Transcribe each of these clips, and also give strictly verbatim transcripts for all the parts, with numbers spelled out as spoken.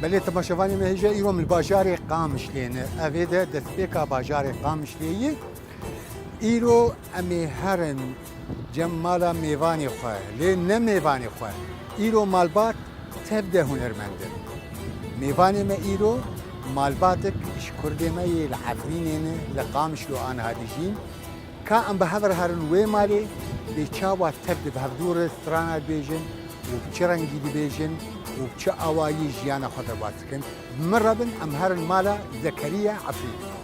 Belê temaşevanê me hêja îro min li bajarê Qamişlê ne. Evê de destpêka bajarê Qamişlê yê. Îro em ê herin cem mala mêvanê xwe, lê ne mêvanê xwe. Îro malbat tev de hunermend in. Mêvanê me îro malbatek ji kurdê me yê li Efrînê ne, li Qamişlo aniha dijîn. Ka em bi hev re herin wê malê, bê çawa tev de bi hevdû re strana dibêjin û bi çi rengî dibêjin û bi çi awayî jiyana xwe derbas dikin. Bi min re bin, em herin mala Zekeriya Efrînê.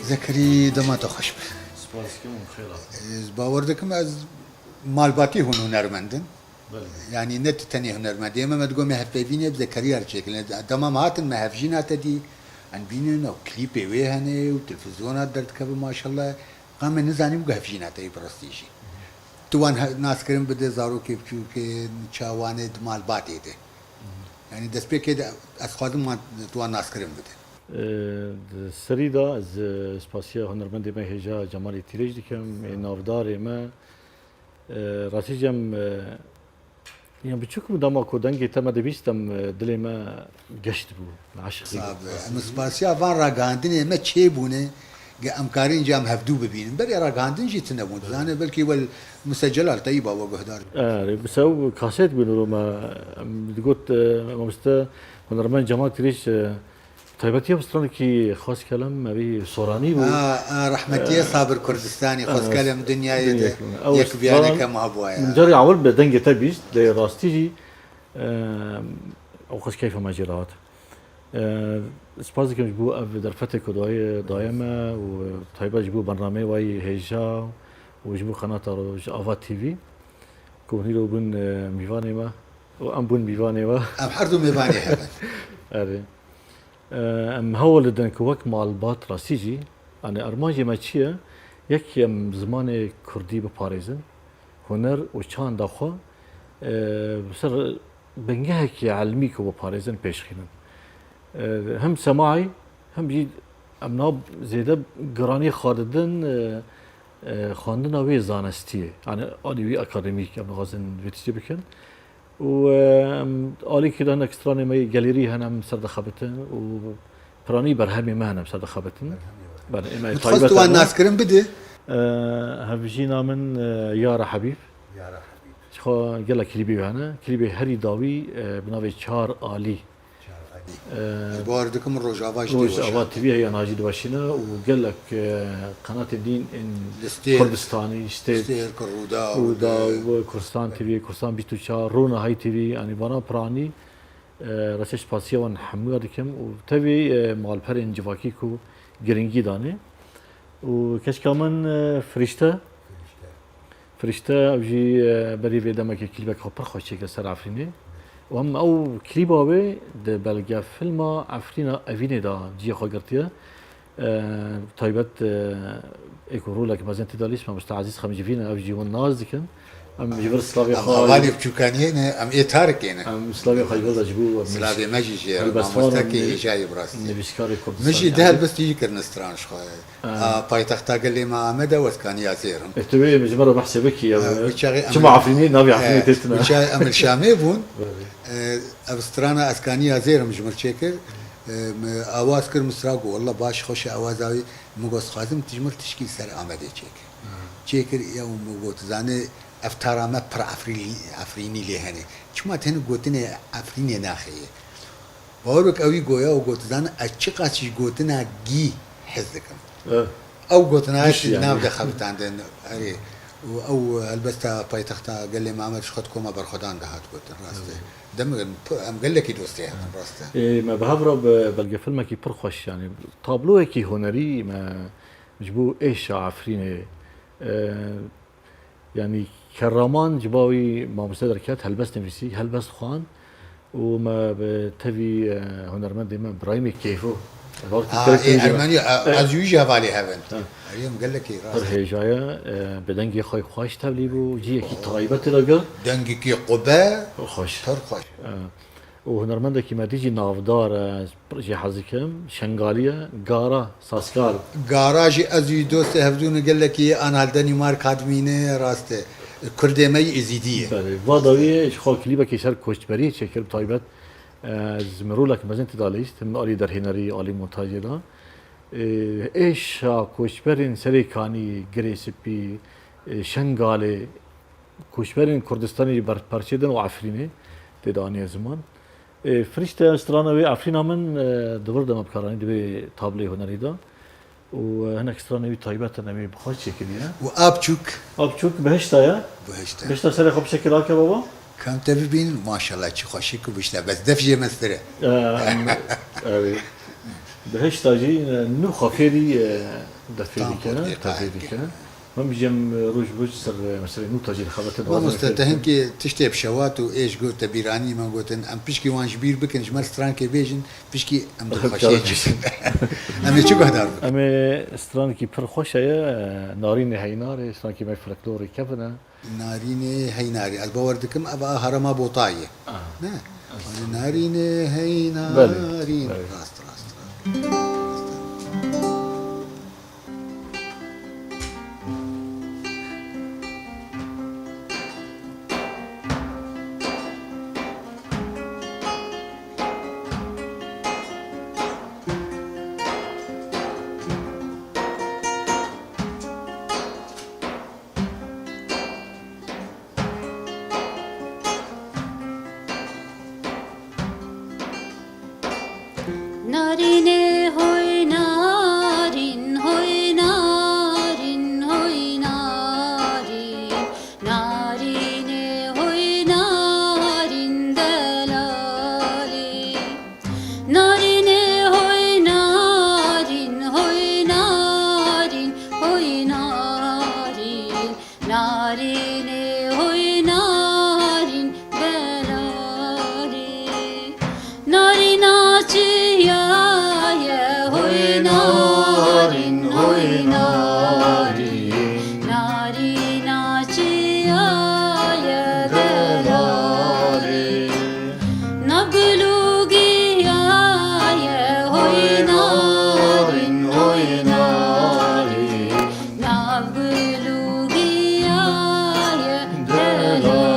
Zekerî, dema te xweş be. Spas dikim û xêr hatin. Ez bawer dikim, ez malbatî hûn hunermend in. Belê. Yanî ne tu tenê hunermendê me, me digot me hevpeyvînê bi Zekeriya re çêkin. Dema me hatin, me hevjîna te dî, em bînin û klîpê wê hene û televîzyona derdikeve maşallah. Qe me nizanîbû ku hevjîna te yê bi rastî jî. Tu wan he-, naskirin bide zarokê biçûkê, çawanê di malbatê de. Yanî destpêkê de ez xwazim wan, tu wan naskirin bide. Ee, di serî de ez, e, spasiya hunermendê me hêja Cemalê Tîrêj dikim, ê navdarê me. Ee, rastî jî em, e, yan biçûk bû dema ku dengê te me dibîst, em, e, dilê me geş dibû, me eşq dibû. Sabe. Em spasiya van ragihandinê me çêbûne, ge em karîn cî em hevdû bibînin. Berê ragihandin jî tune bûn. Dizane belkî wel Muse Celal Teyîba we guhdar. Erê, bi sew kaset bûn ro me, em digot, e, mamoste hunermend Cemal Tîrêj, e, taybetiya stranekî Xwezkelem, evî soranî bû. A, a, rehmetiye Sabir Kurdistanî, Xwezkelem dinyayê de yek biyaneke ma bûye. Min carê ewil bi dengê te bîst, lê rastî jî, e, ew xwez keyfa me jê re hat. E, spas dikim ji bo ev derfetê ku daye, daye me û taybet ji bo bernameyê wayî hêja û ji bo qenata Rojava T V ku hûn îro bûn, e, mîvanê me û em bûn mîvanê we. Em her du mêvanê hev in. Erê. E, em hewl didin ku wek malbat rastî jî, yanî armancê me çi ye? Yekî em zimanê kurdî biparêzin, huner û çanda xwe, e, bi ser bingehekî elmî ku biparêzin pêşxînin. E, hem semaî, hem jî em na zêde giranî xwe didin, e, e, xwendina wê zanistiyê. Yanî alî wî akademîk em dixwazin vê tiştê bikin. Û, e, em alîkî de hinek stranê me yê gelêrî hene em ser dixebitin û piranî berhemê me hene em ser dixebitin. Berhemê me. Belê, ê me Min taybet dixwest wan e. Naskirin bide. E, hevjîna min, e, Yara Hebîb. Yara Hebîb. Ji xwe gelek klîbê wî hene. Klîbê herî dawî, e, bi navê Çar Alî. Çar Alî. E, Ez bawer dikim Rojava jî dê Rojava weşan. T V heya niha jî diweşîne û gelek, e, qenatên dîn ên Li Stêrk. Kurdistanî, Stêrk, Stêrk, Rûdaw, Rûdaw, e, Kurdistan T V, Kurdistan bîst û çar, Rûnahî T V, yanî vana piranî, e, rastî spasiya wan hemûya dikim û tevî, e, malperên civakî ku giringî danê. Û keçika min, e, Firîşte. Firîşte. Firîşte ew jî, e, berî vê demekê klîbek xwe pir xweş çêkir ser Efrînê. Û hem ew klîba wê di belgefilma Efrîna Evînê de cihê xwe girtiye. E, taybet, e, ê ku rolek mezin tê de lîst, mamoste Ezîz Xemcivîn e, ew jî hûn nas dikin. Em ji vir silavê Em xwe hevalê biçûkaniyê ne, em ê tarikê ne. Em silavê xwe ji vir de ji bo Silavê me jî jê re, helbestvan mamostekî û hêjayî bi rastî. Nivîskarê Kurdistanê. Min jî di helbestî jî kirine stran ji xwe. A, paytexta gelê me Amede, Wezkaniya Zêrim. E, tu wê ji me re behsê bikî, ev Ha, wî çaxê çima em Efrînê, navê Efrînê tê tune? Wî çaxê em li Şamê bûn. Belê. E, ev strana Eskaniya Zêrim ji min çêkir. E, min awaz kir, min sira got, "Wallah baş, xweş e awaza wî." Min got, "Dixwazim tu ji min tişkî ser Amedê çêkir." Ha. Çêkir, ew min got, "Zanî, ev tara me pir Efrînî, Efrînî lê hene. Çima tenê gotinê Efrînê naxeyê?" Bawer bike, ewî goya û got, "Zanî, ez çiqas ji gotina gî hez dikim." Eh. Ew gotina Gişî, yanî. Nav de xebitandin. Erê. Û ew helbesta paytexta gelê me Amed ji xwe di koma berxwedan de hat gotin, rast e. Evet. Demê em gelekî dostê hetin, rast e. Ê, me bi hev re bi belgefilmekî pir xweş, yanî tabloyekî hunerî me ji bo êşa Efrînê, e, Yanî Kerraman ji ba wî mamoste derket, helbest nivîsî, helbest xwend Û me bi tevî, e, hunermendê me Birahîmê Keyfo. Aa, ê Ermenî, e, ez wî jî hevalê hev in. Ha. Erê, em gelekî rast. Pir hêja ye, e, bi dengê xwe xweş tevlî bû, cihekî taybet tê de girt. Dengekî qube, xweş. Pir xweş. E, û hunermendekî me dî jî navdar e, ez pir jê hez dikim, Şengalî ye, Gara Saskar. Gara jî ez wî dostê hevdû ne, gelekî ye, ana li Denîmark hat mîne, rast e. Kurdê me yî Êzîdî ye. Belê. Va dawiyê ji xwe klîbekî ser koçberiyê çêkir, bi taybet, e, ez mirolek mezin tê de lîst, him alî derhênerî, alî montajê de. E, êşa koçberên Serê Kanî, Girê Spî, e, Şengalê, koçberên Kurdistanê jî ber perçê din û Efrînê tê de aniye ziman. E, Firîşte, strana wê Efrîna min, e, di vir de me bikaranî di vê tablê hunerî de. Û, e, hinek stranê wî taybet in, em ê bi xwe çêkiriye. Û Apçûk? Apçûk bihişta ye. Bihişta. Bihişta serê xwe bişekil ake baba. Kam te bibînin, maşallah, çi xweşik û bihişta. Bes def jê mestir e. E, em, erê. Bihişta jî, e, nû xwe fêrî, e, defê dike, tevê dike. Him jî em, e, roj bi roj ser, e, meselê nûta jî dixebitin. Mamoste, te hinkî tiştê bi şewat û êş got, te bîranî me gotin, em pişkî wan ji bîr bikin, ji me strankê bêjin, pişkî em dilxweşiyê çêkin. Em ê çi guhdar bikin? Em ê strankî pir xweş heye, e, Narînê Heynarê, strankî me folklorê kevin e. Narînê Heynarê. Ez bawer dikim, ev a herêma Botayê. Ah. Ne? Narînê Heynarîn. Belê, belê. Rast, rast, rast. Narînê hoy narîn, hoy narîn, hoy narîn. Narînê hoy narîn delalî. Narînê hoy narîn, hoy narîn, hoy narîn. Narînê hoy narîn delalî. Narîna çiya ye hoy narîn, hoy narîn. Narîna çiya ye delalî. Nav gul û giya ye hoy narîn, hoy narîn. Nav gul û giya ye delalî.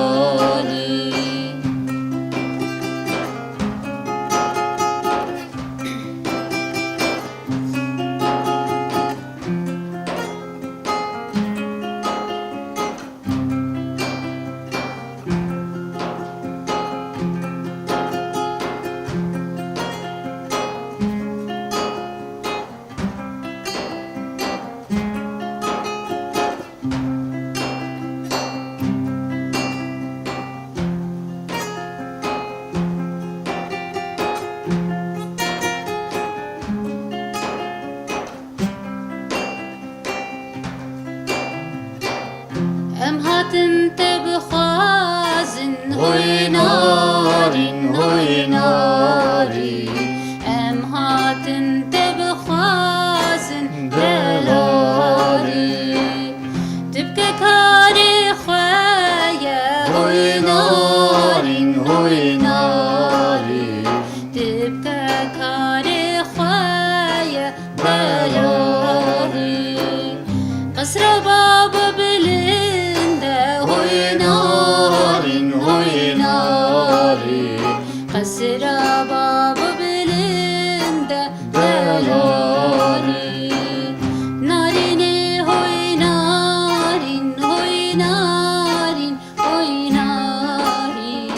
Em hatin te bixwazin, hoy narîn, hoy narîn. Em hatin te bixwazin, delalî. Tu bike karê xwe ye, hoy narîn, hoy narîn. Tu bike karê xwe ye, delalî. Qesra baba bilind e, hoy narîn, hoy narîn. Qesra baba bilind e, delalî. Narînê hoy narîn, hoy narîn. Oy narîn,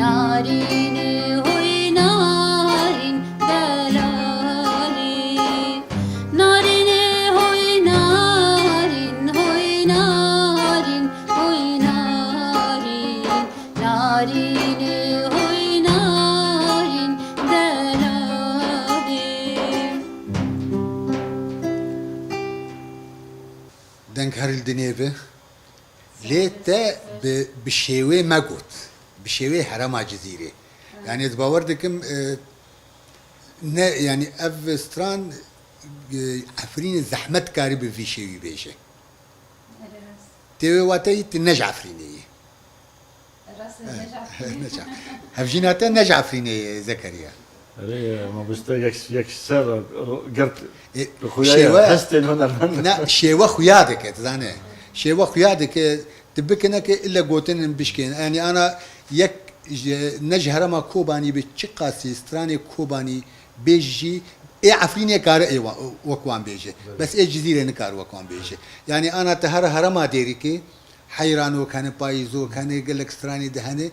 narînê hoy narîn delalî. Narînê hoy narîn, hoy narîn, hoy narîn. Narînê hoy narîn delalî. Deng her li dinê be. Lê te bi, bi şêwê me got, bi şêwê herêma Cizîrê. Yani ez bawer dikim, e, ne, yani ev stran, e, Efrînê zehmet karî bi vî şêwî bêje. Tê wê wateyî tu ne ji Efrînê yî. Rast e, ne ji Efrînê. Ne ji Efrînê. Hevjîna te ne ji Efrînê ye, Zekeriya. Erê, mamoste yek, yek ser girt. E, bi xuya ye, şêwe, hestên hunermend. Ne, şêwe xuya dike, tu zanî. Şêwe xuya dike, tu bikineke ille gotinên bişkên. Yani ana yek ji, ne ji herema Kobanî bi çiqasî stranê Kobanî bêj jî, ê Efrînê kare ê wa-, wek wan bêje. Belê. Bes ê Cizîrê nikare wek wan bêje. Yani ana te her herema Dêrikê, heyranok hene, payîzok hene, gelek stranê di hene.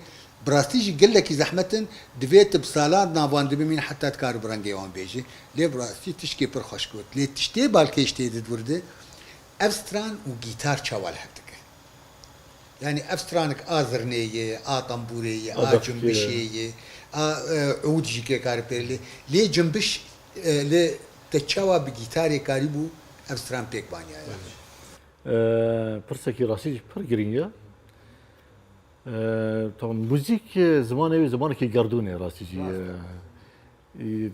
Bi rastî jî gelekî zehmet in, divê tu bi salan di nav wan de bimîn heta tu kare bi rengê wan bêje. Lê bi rastî tişkê pir xweş got. Lê tiştê balkêş tê di vir de, ev stran û gîtar çawa li hev dike? Yani ev stranik a zirnê ye, a tembûrê ye, a, a def ye, cimbişê ye, a, e, ûd jî kê kare pê lê. Lê cimbiş, e, lê te çawa bi gîtarê karîbû ev stran pêk baniyaya? E, pirsekî rastî jî pir girîng e. E, tam muzîk, e, zimanê wê zimanekî gerdûn e rastî jî. Rast e. E, e,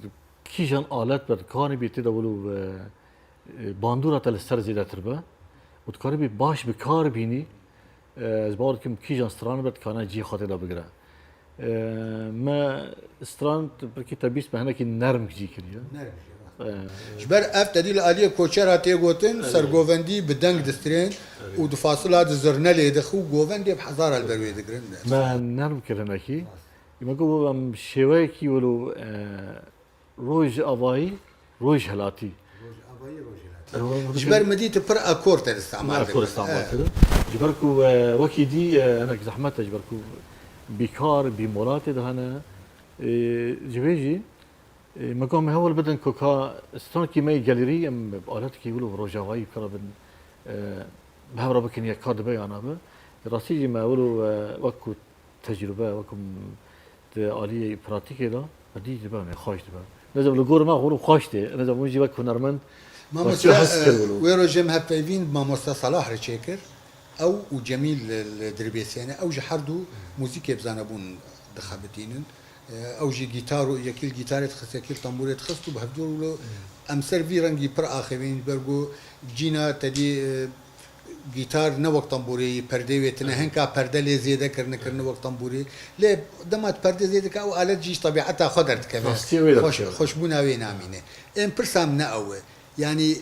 kîjan alet ber kanî bî tê de wilo, e, e, bandora te li ser zêdetir be û dikarî bî baş bi kar bînî, e, ez bawer dikim kîjan stran be dikane cihê xwe tê de bigire. E, me stran pirkî te bîst me hinekî nerm jî kiriye. Nerm jî, rast. E, ji ber ev tedî li aliyê koçera tê gotin, erê, sergovendî bi deng distrên, erê, û di fasila di zirne lê dixi û govendê bi hezara li ber wê digirin. Me nerm kir hinekî. Rast. Me got em şêweyekî wilo, e, Rojavayî, rojhelatî. Rojavayî, rojhelatî. E, ji ber min dî tu pir akor te îstîmal kir. Akor îstîmal kir. Ji ber ku, e, wekî dî, e, hinek zehmet e, ji ber ku bîkar, bîmolatê de hene. E, ji vê jî, e, me got em hewl bidin ku ka strankî me yê gelêrî em bi aletekî wilo rojavayî kara bin, e, bi hev re bikin yek ka dibe ya nabe. Rastî jî me wilo, e, wek ku tecrûbe, wek ku Di aliyê pratîkê de, herdî dibe, me xweş dibe. Nizam li gor me xwe xweş tê. Nizam hûn jî wek hunermend, Mamoste, wek hes kir wilo. Wê rojê em hevpeyvîn bi mamoste Salah re çêkir. Ew û Cemîl li, li Dirbêsê ne. Ew ji her du muzîkê bi zanebûn dixebitînin. Ew jî gîtar û yekî li gîtarê dixist, yekî li tembûrê dixist û bi hevdû wilo em ser vî rengî pir axivîn. Ji ber ku cîna tedî, e, Gîtar ne wek tembûrê yî, perdê wê tine, hinka perde lê zêde kirine, kirine wek tembûrê. Lê dema tu perdê zêde dike, ew alet jî ji tebieta xwe derdikeve. Rastiyê wê de dikeve. Xweş-, xweşbûna wê namîne. Ên pirsa min ne ew e. Yanî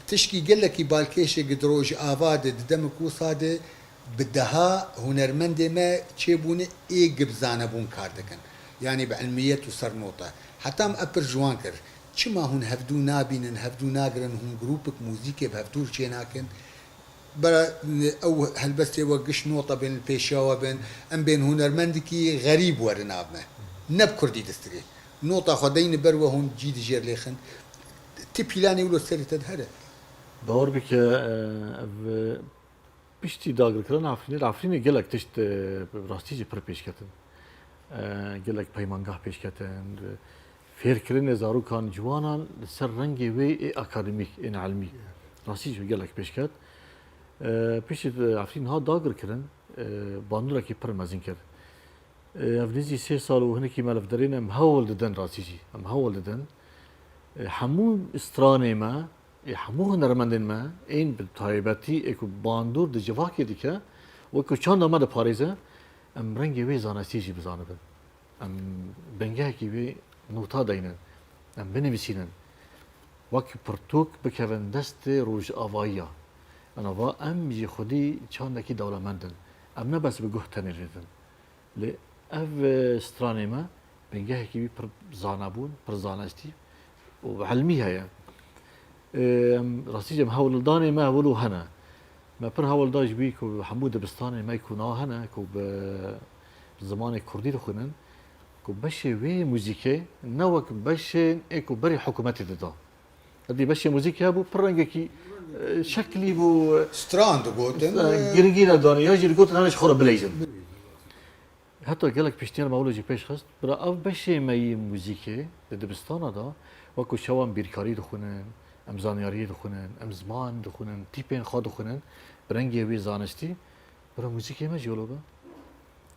tişkî gelekî balkêş e, gi di Rojava de, di demik wisa de bi deha hunermendê me çêbûne ê gi bi zanebûn kar dikin. Yanî bi ilmiyet û ser nota. Heta min ev pirs ji wan kir. Çima hûn hevdû nabînin, hevdû nagirin, hûn grûpik muzîkê bi hevdû çênakin? Bera, ew helbestê we giş nota bên li pêşiya we bin, em bên hunermendikî xerîb werin nav me. Ne bi kurdî distirê. Nota xwe deyne ber we hûn cî dijêr lêxin. Ti pîlanê wilo serê te dihere. Bawer bike, e, ev, e, piştî dagirkirina Efrînê, li Efrînê gelek tişt, e, bi rastî jî pir pêş ketin. E, gelek peymangeh pêş ketin, e, fêrkirinê zarokan ciwanan li ser rengê wê ê akademîk, ên ilmî. Rastî jî gelek pêş ket. E, piştî Efrîn hat dagir kirin, e, bandûrekî pir mezin kir. E, ev nêzî sê sal û hinekî me li derê ne, em hewl didin rastî jî. Em hewl didin. E, hemû stranê me, ê hemû hunermendên me, ên bi taybetî ê ku bandor di civakê dike, wek ku çanda me diparêze, em rengê wê zanestî jî bizanibin. Em bingehekî wê nota deynin. Em binivîsînin. Wek pirtûk bikevin destê rojavayiya. Ana va em jî xwedî çandekî dewlemend in. Em ne bes bi guh tenê lê din. Lê ev, e, stranê me bingehekî wî pir zanebûn, pir zanestî û ilmî heye. E, em, rastî jî em hewldanê me wilo hene. Me pir hewl da ji wî ku hemû dibistanê me ku na hene, ku bi zimanê kurdî dixwînin, ku beşê wê muzîkê ne wek beşên ê ku berî hikûmetê dida. Hevdî beşê muzîkê hebû, pir rengekî, e, şeklî bû, e, stran digotin, e, girîngî nedanî, ya jî digotin, hene ji xwe re bileyzin. Heta gelek piştiyar me wilo jî pêş xist, bira ev beşê me yî muzîkê di dibistana de, wek ku çawa em bîrkarî dixwînin, em zanyariyê dixwînin, em ziman dixwînin, tîpên xwe dixwînin, bi rengê wî zanistî, bira muzîkê me jî wilo be.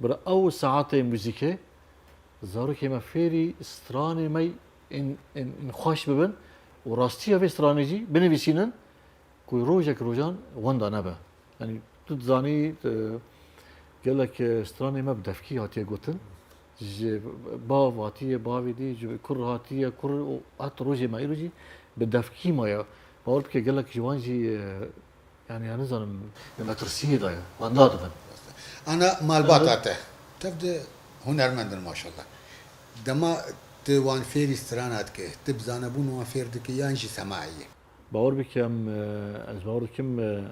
Bira ew saetê muzîkê, Zarokê me fêrî stranê me yên, yên, yên xweş bibin û rastiya vê stranê jî binivîsînin ku rojek rojan wenda nebe. Yanî tu dizanî, e, gelek, e, stranê me bi devkî hatiye gotin. Ji bav hatiye, bavê dî, ji kur hatiye, kur û hat rojê me îro jî bi devkî maye. Bawer bike gelek ji wan jî, e, yanî ya nizanim, li metirsiyê de ye. Wenda dibin. Ana malbata te. Tev de hunermend in maşallah. Dema tu wan fêrî strana dike, tu bi zanebûn wan fêr dike yan jî semaiyê? Bawer bike em, e, ez bawer dikim, e,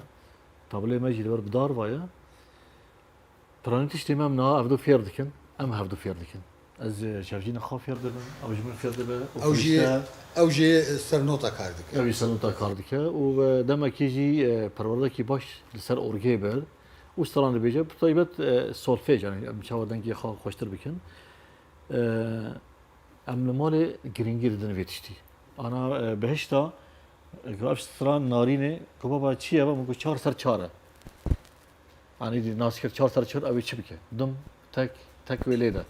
tabloyê me jî li ber bi dar ve ye. Piranî tiştê me em niha hevdu fêr dikin, em hevdu fêr dikin. Ez, e, ji hevjîna xwe fêr dibim, ew ji min fêr dibe û Ew jî, firîşte ew jî ser nota kar dike. Ew jî ser nota kar dike û, e, demekî jî, e, perwerdekî baş li ser orgê bir û stran dibêje, bi taybet, e, solfej, yanî em çawa dengê xwe xweştir bikin. E, Em li malê giringî didin vê tiştî. Ana, e, bihişta, e, ev stran narînê, ku baba çi ye? Min got çar ser çar e. Anî dî nas kir çar ser çar, ew ê çi bike? Dim, tek, tek wê lê de.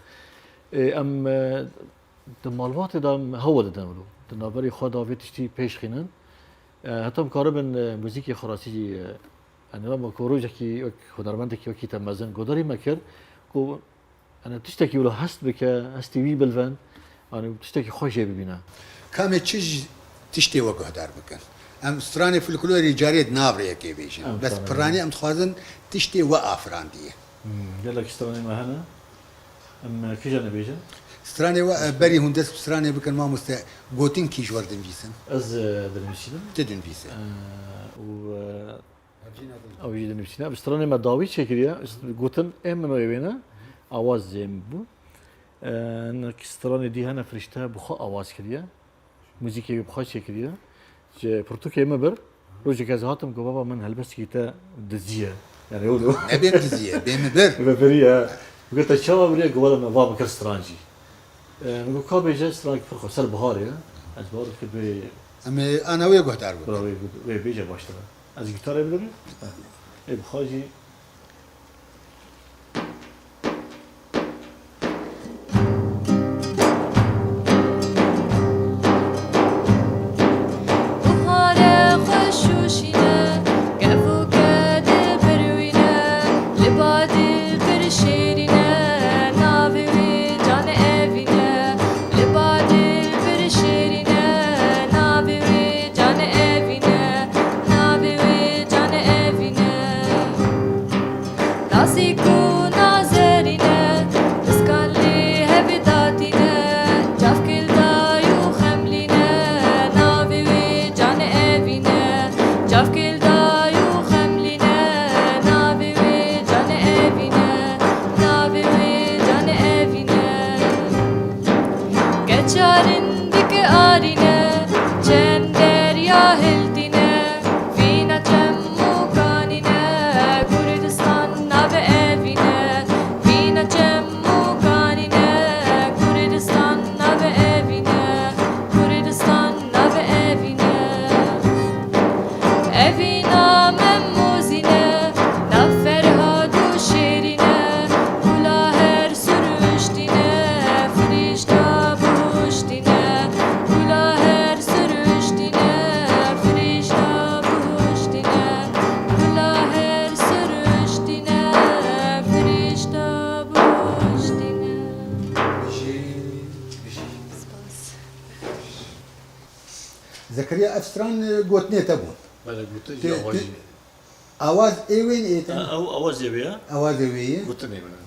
E, em, e, di malbatê de em hewl didin wilo. Di navberê xwe de vê tiştî pêş xînin. E, heta em karibin, e, muzîkê xwe rastî jî, e, yanî wema ku rojekî wek hunermendekî wekî te mezin godarî me kir, ku Yanî tiştekî wilo hest bike, hestê wî bilven, yanî tiştekî xweş jê bibîne. Kamê çi ji tiştê we guhdar bikin? Em stranê folklorî carê di nav rêyekê bêjin. Em Bes stranê piranî em dixwazin tiştê we afirandiye. Hmm, gelek stranê me hene. Em, e, kîjan ê bêjin? Stranê we, e, berî hûn dest bi stranê bikin, mamoste, gotin kî ji we re dinivîsin? Ez, e, dinivîsînim. Tu dinivîse. E, û, e, Ew jî dinivîsîne. Ev stranê me dawî çêkiriye. Gotin ê min û ê wê ne. Awaz ê min bû. E, nek stranê dî hene firîşte bi xwe awaz kiriye. Muzîkê wî bi xwe çêkiriye. Ji pirtûkê min bir. Rojek ez hatim ku baba min helbestekî te dizî ye. Yani ew Nebê dizî ye, bê min bir. Bi birî ye. Gote çawa biriye ku wele me va bikir stran jî. E, min got ka bêje stranek pir xweş, ser biharê ye. Ez bawer dikim bê Em ê ana wê guhdar bikin. Bira wê, wê bêje baştir e. Ez gitarê bidemê. Ê bi xwe jî. Buhare xweş û şîne, kef û kedi birwîne, li badî bir şêrîne, navê wê Can Evîne, li badî bir şêrîne, navê wê Can Evîne, navê wê Can Evîne. Nasîk û nazerîne, piskan lê hevê datîne, çavkê li dayû xemlîne, navê wê Can Evîne, çavkê li dayû xemlîne, navê wê Can Evîne, navê wê Can Evîne. Keçarin dike arîne, çend derya hiltîne, vîna çem û kanîne, Kurdistan navê evîne, vîna çem û kanîne, Kurdistan navê evîne, Kurdistan navê evîne. Evîna me mozîne, nav Ferhad û Şêrîne, gula her siruştîne, firîşta bihuştîne, gula her siruştîne, firîşta bihuştîne, gula her siruştîne, firîşta bihuştîne. Spas. Zekeriya, ev stran, e, gotinê te bûn. Bele, gotin Te- jî, awa te- jî. Awaz ê wê ê te E, ne? Ew awazê wê ye. Awazê wê ye. Gotinê min e.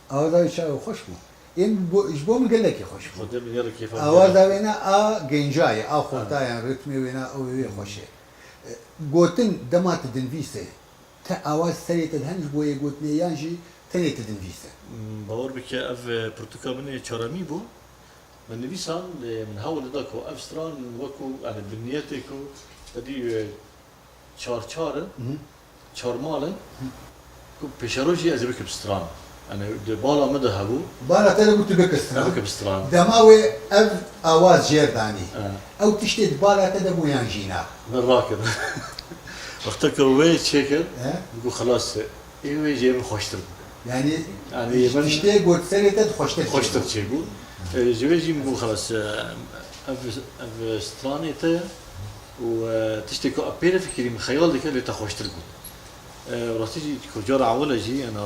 Awaza wê çawa xweş bû. Ên bo, ji bo min gelekî xweş bû. Xwedê min gelekî kêfa Awaza bide. Wê ne a genca ye, a xorta Ha. Yan ritmê wê ne ew wê xweş e. E, gotin dema tu dinivîse, te awaz serê te dihen ji bo yê gotinê yan jî tenê tu dinivîse? Hmm, bawer bike ev, e, pirtûka min ê çaremî bû. Min nivîsan, lê min hewl dida ku ev stran wekû, yani bi niyetê ku te dî, e, çar çar in, Hı hı. çar mal in, Hı. ku pêşerojî ez ê bikim stran. Yani di bala min de hebû. Bala te de bû tu bikir stran. Ez bikim stran. Dema wê ev awaz jêr danî. Ha. Ew tiştê di bala te de bû yan jî na? Min rakir. Wexta ku wê çêkir, He? Ku xelas, ê wê jê min xweştir bû. Yani, Yani, min tiştê got serê te xweştir Xweştir çêbû. çêbû. E, ji vê jî min got, xelas, e, ev, ev stranê te û, e, tiştê ku ez pê re fikirîm, xeyal dike, lê te xweştir bû. E, rastî jî ku cara ewil e jî, ena,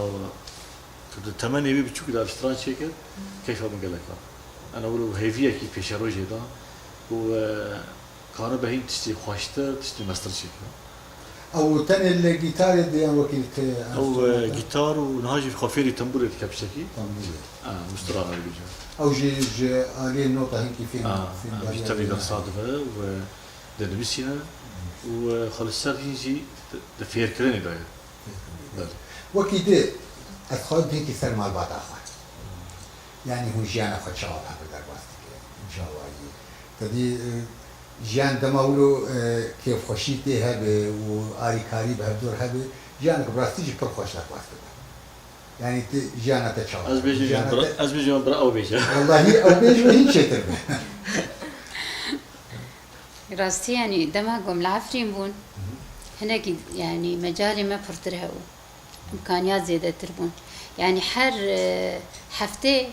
tu di temenê wî biçûk de ev stran çêkir, keyfa min gelek hat. Ena wilo hêviyekî pêşerojê da û, e, karibe hîn tiştê xweştir, tiştê mestir çêkir. Ew tenê li gîtarê dê yan wekî li te Ew, e, enstrumenta? Gîtar û niha jî xwe fêrî tembûrê dike piçekî. Tembûrê. Ha, û strana dibêje. Ew jî ji aliyê nota hinkî fêm, Ha, ha, fêmdariya jî tevî wê dersa nayê. Dibe û, e, dinivîsîne û, e, xwe li ser hîn jî di, di fêrkirinê de ye. Fêrkirinê de. Belê. Wekî dê, ez xwe hinkî ser malbata xwe. Yanî hûn jiyana xwe çawa bi hev re derbas dike? Çawa yî? Te dî, e, jiyan dema wilo, e, kêfxweşî tê hebe û alîkarî bi hevdor hebe, jiyanek bi rastî jî pir xweş derbas dibe. Yanî tu jiyana te çawa? Ez bêjim Jiyana bira, te ez bêjim bira ew bêje. Wellahî ew bêje hîn çêtir be. Rastî, yanî dema ku em li Efrîn bûn, Hı hı. hinekî, yanî mecalê me pirtir hebû. Îmkaniyat zêdetir bûn. Yanî her, e, heftê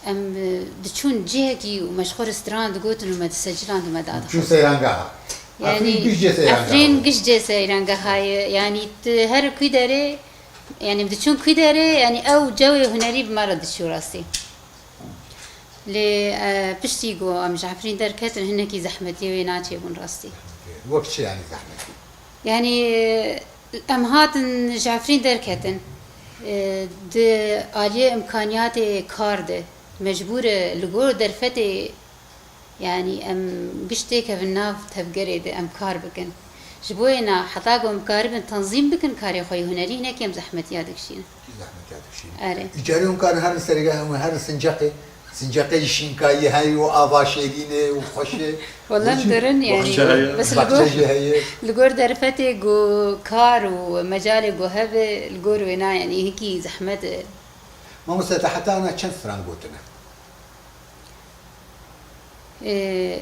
em, e, diçûn cihekî û me ji xwe re stran digotin û me diseciland û me dadixist. Çû seyrangeha. Yanî Efrîn giş cê seyrangeha Efrîn bû. Giş cê seyrangeha ye. Yanî tu her ku derê, yanî diçûn ku derê, yanî ew cewê hunerî bi me re diçû rastî. Lê, e, piştî ku em ji Efrîn derketin, hinekî zehmetiyê wê naçêbûn rastî. Wek çi yanî zehmetî? Yanî, e, em hatin ji Efrîn derketin. E, di aliyê îmkaniyatê kar de mecbûr e li gor derfetê, yanî em giş têkevin nav tevgerê de em kar bikin. Ji bo wêna heta ku em karibin tenzîm bikin karê xwe yê hunerî, hinekî em zehmetiya dikişînin. Zehmetiya dikişînin. Erê. Îcarê hûn karin herin serî, hûn herin sinceqê. Sinceqê jî şînkayî heye û ava şêrîn e û xweş e. Wele Wî jî dirin, yanî, baxçe heye. Bes li gor, Baxçe jî heye. Li gor derfetê ku kar û mecalê ku hebe, li gor wêna, yanî, hinkî zehmet e. Mamoste, te heta ana çend stran gotine? Ê,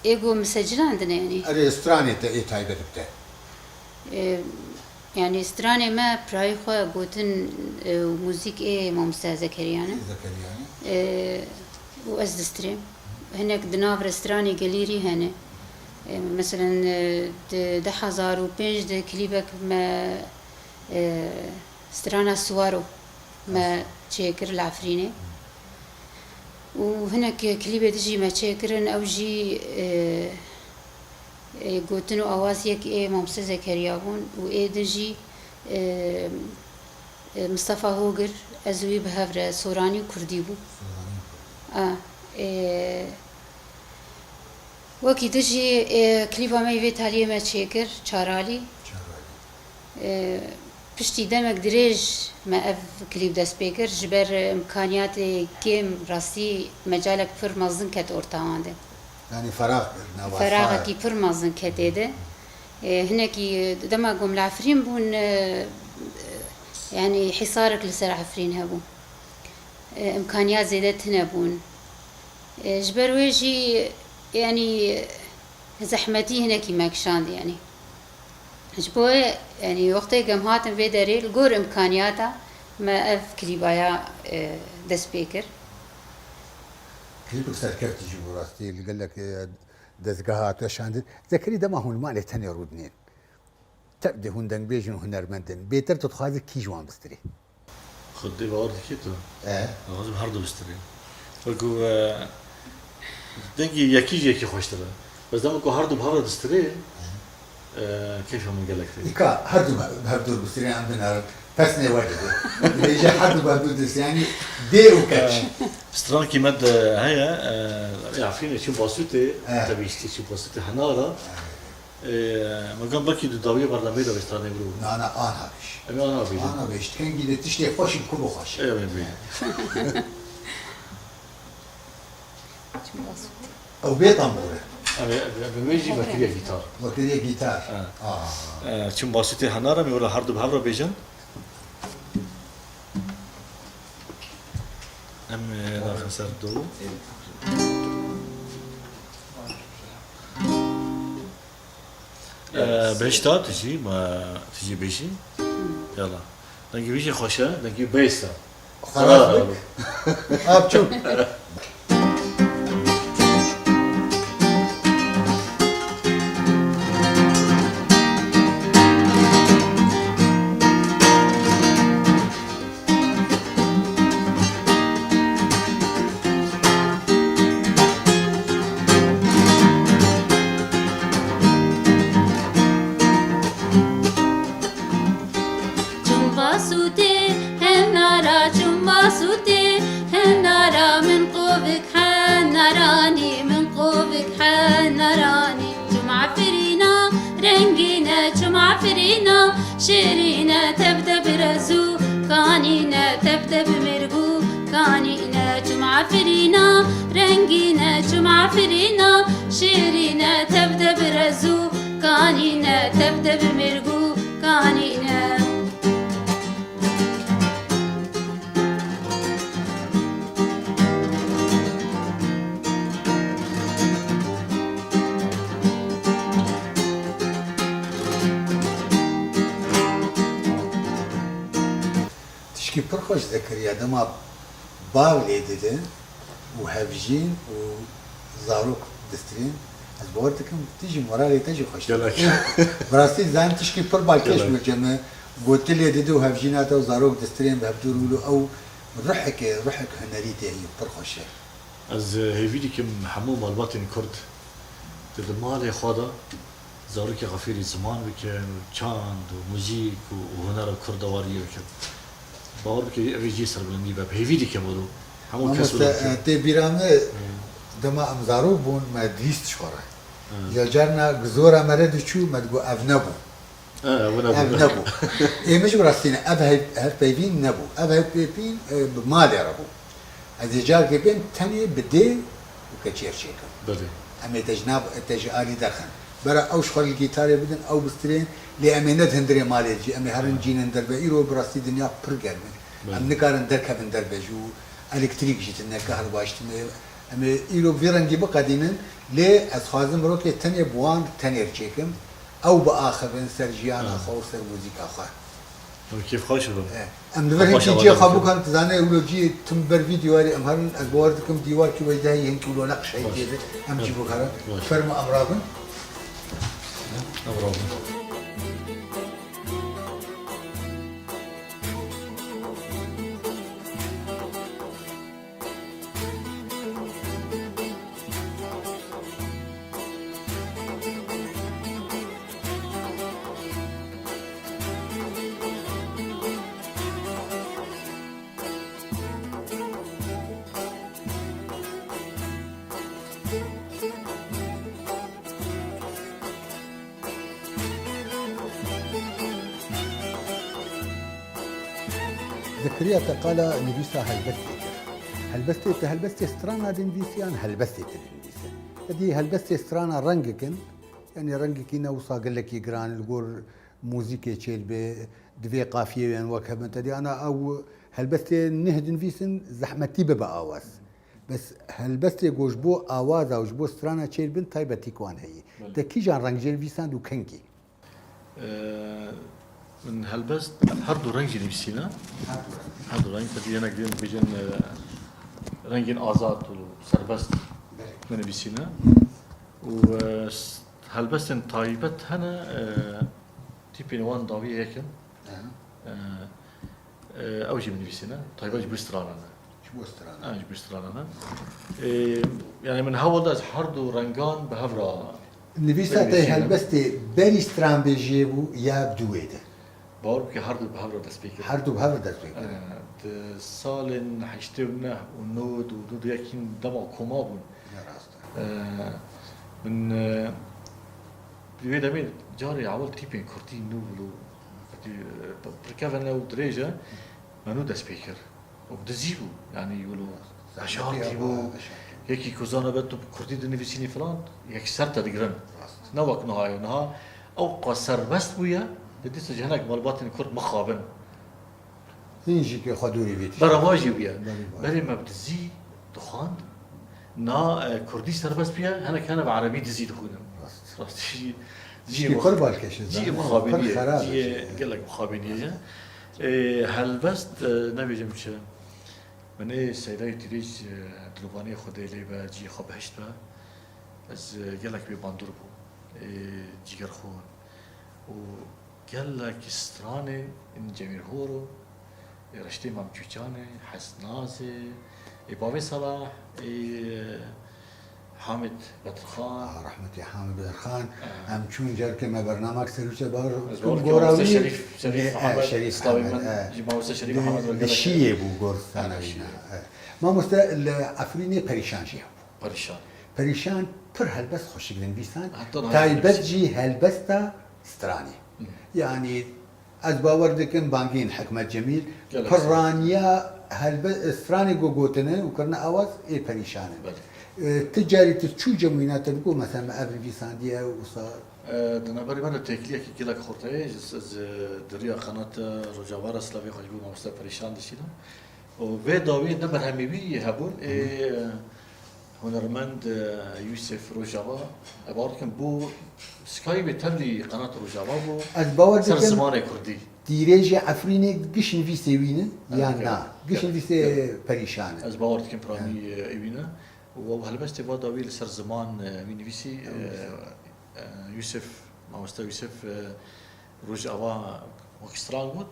ê ku min secilandine, yanî. Erê, stranê te ê taybet bi te? Ê, yanî stranê me pirayî xwe gotin, ê, û muzîk ê mamoste Zekeriya ne. Zekeriya ne. Ê, û ez distirêm. Hinek di nav re stranê gelîrî hene. Ê, meselen, ê, di du hezar û pênc de klîbek me, ê, strana Siwaro me çêkir li Efrînê. Û hinek klîbê din jî me çêkirin, ew jî, e, e, gotin û awaz yek ê Mamse Zekeriya bûn û ê din jî, e, e, Mistefa Hogir, ez û wî bi hev re soranî û kurdî bû. Soranî û kurdî. A, e, wekî din jî, e, klîba me yê vê taliyê me çêkir, Çaralî. Çaralî. E, piştî demek dirêj me ev klîp dest pê kir, ji ber îmkaniyatê kêm rastî mecalek pir mezin ket orta wan de. Yanî ferax kir, nava Feraxekî pir mezin ketê de. E, hinekî dema ku em li Efrîn bûn, e, yanî hîsarek li ser Efrîn hebû. E, îmkaniyat zêde tune bûn. E, ji ber wê jî, yanî, zehmetî hinekî me kişand, yanî. Ji bo wê, yanî, wextê ku em hatin vê derê, li gor îmkaniyata me ev klîbaya, e, dest pê kir. Klîbek serkeftî jî bû rastî, li gelek, e, dezgeha hatiye şandin. Zekerî, dema hûn li malê tenê rûdinên, tev de hûn dengbêj in û hunermend in, bêtir tu dixwazî kî ji wan bistirê? Xwedê bawer dikî tu? E? Lazim her du bistirê. Wekû, e, dengê yekî ji yekî xweştir e. Bes dema ku her du bi hev re distirê, e, keyfa min gelek tê. Îka her du bi hev dûr bistirê em binerin. Pesnê we dide. Dibêje her du bi hev dûr distirê. Yanî dê û keç. E, strankî me de heye, e, ya Efrînê çû Basûtê, e, tebî işte çû Basûtê Henara. E. Ee, me got belkî di dawiyê bernameyê de vê stranê biro. Na, na, ana bêj. Em ê ana bêjin. Ana bêj. Kengî de tiştê xweş in, ku bi xweş e. Ê, em ê bêjin. Ew bê tembûr e. Em ê, em ê, em ê jî vekiriye gîtar. Vekiriye gîtar. Ha. Aa. Ee, çim Basûtê Henar em ê wela her du bi hev re bêjin. Em, e, naxin ser do. E, behişta, tu jî, ma, tu jî bêjî. Yala. Dengê wî jî xweş e, dengê bass e. Xelas bik. Ab çû. Şêrîne tev de bi rezû, kanîne tev de bi mêrgû, kanîne çim efirîna, rengîne çim efirîna, şêrîne tev de bi rezû, kanîne tev de bi mêrgû, kanîne. Tişkî pir xweş Zekeriya, dema bav lê didin û hevjîn û zarok distirên, ez bawer dikim tu jî moralê te jî xweş dibe. Gelek. Bi rastî zanim tişkî pir balkêş Gelek. bû, cem e, ku tu lê didî û hevjîna te û zarok distirên bi hevdû rûl û ew ruheke, ruhek hunerî tê heye, pir xweş e. Ez, e, hêvî dikim hemû malbatên Kurd di, di malê xwe de zarokê xwe fêrî ziman bikin û çand û muzîk û, û hunera Kurd de wariyê bikin. Bawer bike, ev ê cihê serbilindî be. Hêvî dikim wilo. Hemû kes Mamoste, wilo dikim. e, tê bîra me, Hmm. dema em zarok bûn, me dihîst ji xwe re. Hmm. Ya carna gizora me re diçû, me digot, "Ev nebû." E, ew nebû. Ev nebû. Ê, min jî bi rastî ne, ev hev-, hevpeyvîn nebû. Ev hevpeyvîn, e, bi malê re bû. Ez ê carekê bêm tenê bi dê û keçiyê re çêkim. Belê. Em ê te ji nav, te ji alî derxin. Bera ew ji xwe li gîtarê bidin, ew bistirên, lê em ê ne di hundirê malê de jî, em ê herin Ha. cînin derve. Îro bi rastî dinya pir germ e. Belê. Em nikarin derkevin derve jî û elektrîk jî tune, kehrebayî jî tune. Em ê îro bi vî rengî biqedînin, lê ez dixwazim rokê tenê bi wan tenê re çêkim. Ew biaxivin ser jiyana Ha. xwe û ser muzîka xwe. Ew kêfxweş bû. E, em li vir Xweş hinkî awa cihê xwe dikir. bikan, tu zanî, wilo cihê tim ber vî dîwarê em herin, ez bawer dikim dîwarkî wê de heye hinkî wilo neqş heye Baş. tê de, em cî Baş. bikarin. Baş. Fermo em rabin. Em rabin. Zekeriya te qala nivîsa helbestê kir. Helbestê te helbestê strana dinivîsî yan helbestê te dinivîse? Te dî helbestê strana rengek in, yanî rengekî ne wisa gelekî giran li gor muzîkê çêdibe, divê qafiyê wên wek hebin. Te dî ana ew helbestê neh dinivîsin zehmetî bibe awaz. Bes helbestê ku ji bo awaza û ji bo strana çêdibin taybetî wan heye. Belê. Te kîjan reng jê nivîsand û kengî? Ee, min helbest her du reng jî nivîsîne. Her du reng. Her du reng, te dî hinek din dibêjin, e, rengên azad û serbest Belê. min nivîsîne. Û, e, s-, helbestên taybet hene, e, tîpên wan dawiyê yek in. Aha. E, E, ew jî min nivîsîne. Taybet ji bo stranan e. Ji bo stranan. Ha, ji bo stranan e. E, yani min hewl da ez her du rengan bi hev re Nivîsa te bivîsînim. Helbestê berî stranbêjiyê bû ya bi dû wê de? Bawer bike her du bi hev re dest pê kirin. Her du bi hev re dest pê kirin. E, di salên heştê û neh û nod û nod û yek hîn dema koma bûn. Ne rast e. E, min, e, di wê demê carê ewil tîpên kurdî nû wilo, e, pirkevin e û dirêj e. Me nû dest pê kir. Û bi dizî bû. Yanî wilo Zehmetî eşartî heba, bû. Eşartî. Yekî ku zana be tu bi kurdî dinivîsînî filan, yekser te digirin. Rast. Ne wek niha ye. Niha ew qas serbest bûye, di dîsa ji hinek malbatên kurd mixabin. Hîn jî kê xwe dûrî vî tiştî. Berava jî bûye. Berî var. Berê me bi dizî dixwand. Na, e, kurdî serbest bûye, hinek hene bi erebî dizî dixwînin. Rast. Rastî jî, Tiştî cihê pir balkêş e, cihê zaten, mixabinî pir ye, xerab e cihê şey. Gelek mixabinî ye. E, helbest, e, nebêjim çi. Min ê Seydayê Tîrêj, e, dilovaniyê Xwedê lê be, cihê xwe behişt be. Ez, e, gelek wê bandor bûm. Ê, cîgerxwin. Û gelek stranên in Cemîl Horo, ê, Reştê Mam Çûçanê, Hesnazê, ê, Bavê Salah, ê, Hamid Bedirxan. Ah, rehmetî Hamid Bedirxan. Ah. Em çûn carkê me bernamek serûçe bar Ez kum bawer gora dikim wî. Şerîf, Şerîf Lê, eh, Mihemed, Şerîf stavê Mihemed, min e, ji Mamoste Şerîf li, Mihemed re li gelek şiyê bû gor Ah, sana şiyê. Wîna. Eh. Mamoste li Efrînê Perîşan jî hebû. Perîşan. Perîşan pir helbest xweşik dinivîsan. Heta niha Taybet jî jî helbesta stranê. Hı. Yanî Ez bawer dikim bangên Hikmet Cemîl piraniya helbe stranê ku gotine û kirine awaz ê perîşan in. E, ti carî tu çû cem wîna te digot, mesela me ev nivîsandiye wisa. E, di navberê me de têkiliyekî gelek xurt heye, ji, ji, di riya qenata Rojava re silavê xwe ji bo mamoste perîşan dişînim. Û vê dawî ne berhemê wî hebûn, ê, Hunermend, e, Yûsef Rojava, e, bawer dikim, bû Skype tevlî qenat Rojava bû. Ez bawer dikim, ser zimanê kurdî. Dîrêjê Efrînê giş nivîsê wî ne, yan na? Giş nivîsê perîşan e. Ez bawer dikim piranî, e, wî ne. Û ew helbestê va dawî li ser ziman, e, wî nivîsî, e, e, Yûsef, mamoste Yûsef, e, Rojava wek stran got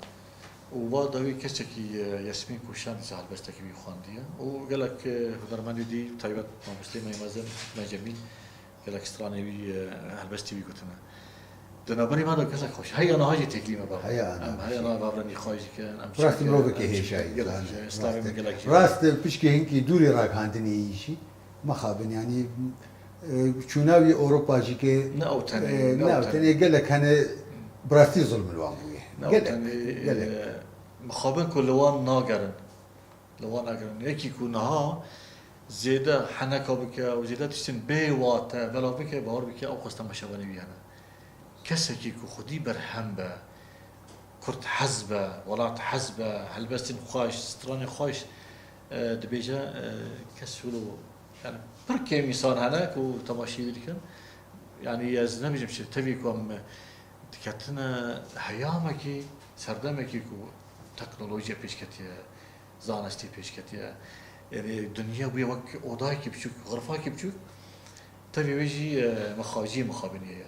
û va dawî kesekî, e, Yasmîn Koşan jî helbestekî wî xwendiye û gelek, e, hunermendê dî, taybet mamosteyê me yê mezin, me Cemîl, gelek stranê wî, e, helbestê wî gotine. Di navberê me de gelek xweş. Heya niha jî têkilî me bavê. Heya niha. Em heya niha bavrenî xweş dikin. Em rastî mirovekî hêja ye, gelek, e, slavê me gelek jî. Rast, e, pişkê hinkî dûrî ragihandinê yî jî. Mexabin, yanî, e, çûna wî Ewropa jî ke, ne ew tenê, e, ne ew tenê, gelek hene bi rastî zulm li wan bûye. Ne ew tenê, gelek, e, mixabin ku li wan nagerin. Li wan nagerin. Yekî ku niha zêde heneka bike û zêde tiştên bê wate belav bike, bawer bike ew qas temaşevanê wî hene. Kesekî ku xwedî berhem be, kurd hez be, welat hez be, helbestên xweş, stranên xweş, e, dibêje, e, kes wilo, yani pir kêm însan hene ku temaşî wî dikin. Yani ez nebêjim çi, tevî ku em diketine heyamekî, serdemekî ku teknolojiya pêş ketiye, zanistî pêş ketiye. Yani dinya bûye wek odayekî biçûk, xirfakî biçûk. Tevî wê jî, e, mixajiyê mixabiniyê ye.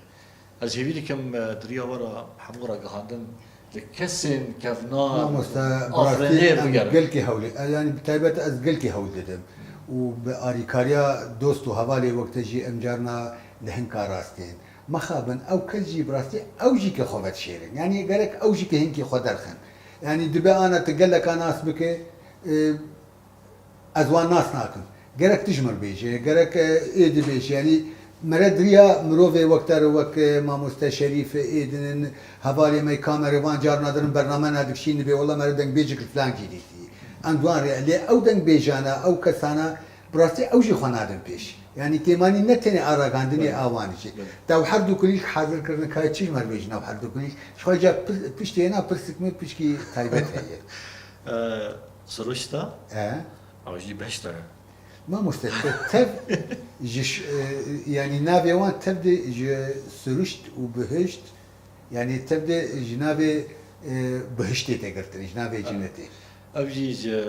Ez hêvî dikim, e, di riya we re hemû ragihandin li kesên kevnar, mamoste, bi rastî afirînê em bigerin. Gelkî hewlê, e, yanî bi taybet ez gelkî hewl didim. Û bi arîkariya dost û hevalê wek te jî em carna li hinka rastên. Mexabin, ew kes jî bi rastî ew jî ke xwe vedişêrin. Yanî gerek ew jî ke hinkî xwe derxin. Yanî dibe ana tu geleka nas bike, e, Ez wan nas nakim. Gerek tu ji mir bêje, gerek, e, ê dibêje. Yanî mere diriya mirovê wek te re, wek, e, mamoste Şerîf, ê din in, hevalê me kamerê van carna dirin bername nadikişîn dibê, wela mere dengbêjik li filankî dîtî. Em di wan rê, lê ew dengbêjana, ew kesana, bi rastî ew jî xwe nadin pêş. Yanî kêmanî ne tenê a ragihandinê a wan jî. Te ew her du kulîlk hazir kirine, ka çi ji me re bêjin ew her du kulîlk? Ji xwe ca pir-, piştê hêna pirsik me pişkî taybet heye. E, Siruşta? E? Ew jî behişta ye. Mamoste, te tev ji ş-, e, yanî navê wan tev de ji siruşt û bihişt, yanî tev de ji navê, e, bihiştê te girtin, ji navê, e, cinetê. Ev jî ji,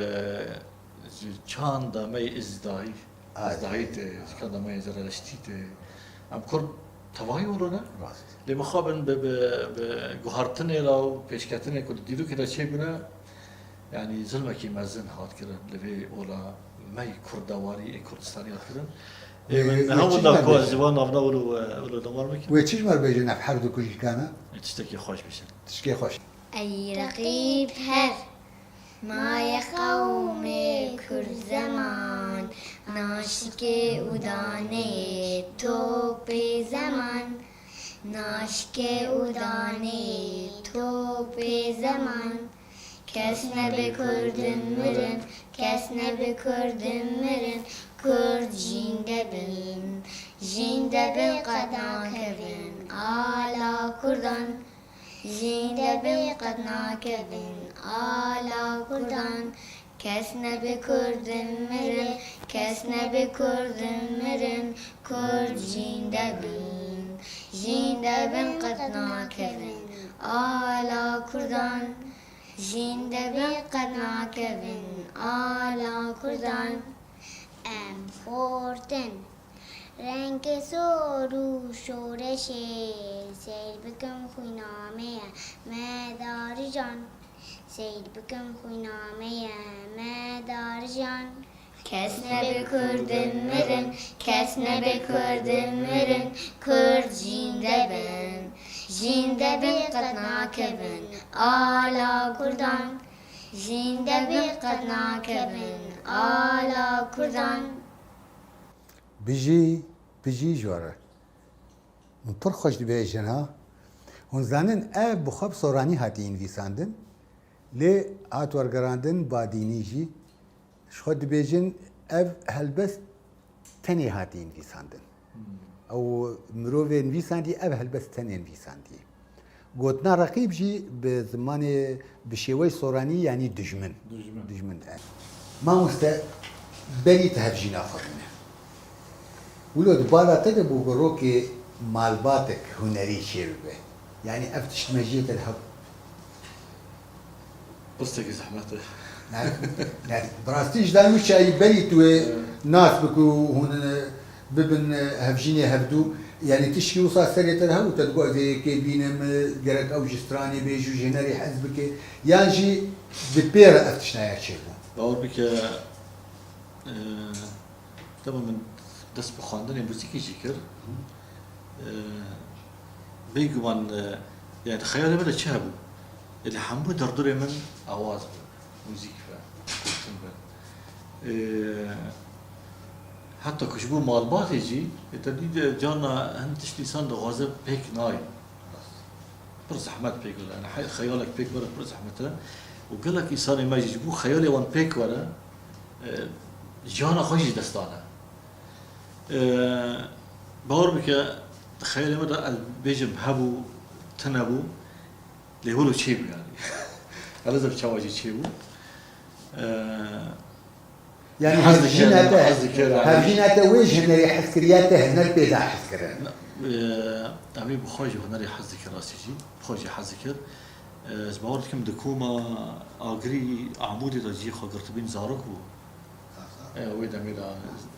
ji çanda me yê Îzdayî. Ay. Îzdayî tê, ji çanda me yê Zerereştî tê. Em kurd tevahî wilo ne? Rast. Lê mixabin bi, bi, bi guhartinê re û pêşketinê ku di dîrokê de çêbûne, yanî zilmekî mezin hat kirin li vê ola me yî kurdewarî ê Kurdistanî hat kirin. Ê, wê, min wê hemû çi da ku ez ji van navna wilo, e, wilo damar bikim. Wê çi ji me re bêjin ev her du kulîlkana? Ê, tiştekî xweş bêjin. Tiştekî xweş. Ey reqîb her. Maye qewmê Kurd zeman, naşikê û danê topê zeman. Naşikê û danê topê zeman. Kes nebe Kurdin mirin, kes nebe Kurdin mirin, Kurd jînde bin. Jînde bin qet nakevin ala Kurdan. Jînde bin qet nakevin ala Kurdan. Kes nebe Kurdin mirin, kes nebe Kurdin mirin, Kurd jînde bin. Jînde bin qet nakevin ala Kurdan. Jînde bin qet nakevin ala Kurdan. Em xortin. Rengê sor û şoreşê seyr bikim xwîna me ye, me darijan. Seyr bikim xwîna me ye, me darijan. Kes nebe Kurdin mirin, kes nebe Kurdin mirin, Kurd jînde bin. Jînde bin qet nakevin ala Kurdan. Jînde bin qet nakevin ala Kurdan. Bijî, bijî ji we re. Min pir xweş dibêjin, ha. Hûn zanin, ev bi xwe bi soranî hatiye nivîsandin, lê hat wergerandin badînî jî. Ji xwe dibêjin, ev helbest tenê hatiye nivîsandin. Hmm. Ew mirovê nivîsandî, ev helbest tenê nivîsandî. Gotina reqîb jî bi zimanê, bi şêweyê soranî, yanî dijmin. Dijmin. Dijmin, e. Mamoste, berî tu hevjîna xwe bîne. Wilo di bala te de bû bi rokê malbatek hunerî çêbibe. Yanî ev tişt mejiyê te de hebû. Pirseke zehmet e. Ne, ne, bi rastî ji dan wî çayî berî tu wê nas bik û hûn, e, bibin, e, hevjînê hevdû. Yanî tişkî wisa serê te de hebû, te digot ez ê yekê bînim, e, gerek ew ji stranê bê, jû ji hunerê hez bike. Yan jî di pê re ev tiştnaya çêbû? Bawer bike, e, Dema min dest bi xwendinê muzîkî jî kir, e, bêguman, e, yani xeyalê min de çi hebû? Ê, li hemû derdorê min awaz be, muzîk be, gotin be. E, heta ku ji bo malbatê jî, ê, te dî de carna hin tişt însan dixwaze pêk nayê. Pir zehmet pêk were. Yani he-, xeyalek pêk were pir zehmet e. Û gelek însanê me jî ji bo xeyalê wan pêk were, e, jiyana xwe jî ji dest dane. E, bawer bike, xeyalê me de ez bêjim hebû, tune bû, lê wilo çêbû yani. Elezem çawa jî çêbû. E, Yanî Hez dikir, hevjîna te, hez dikir, yanî. Hevjîna te wê ji hunerê hez kiriye, te huner pê da hez kirin. Eee, em ê bi xwe jî hunerê hez dikir, rastî jî. Bi xwe jî hez dikir. Eee, ez bawer dikim di koma Agirî Amûdê de cihê xwe girtibîn, zarok bû. Eee, wê demê de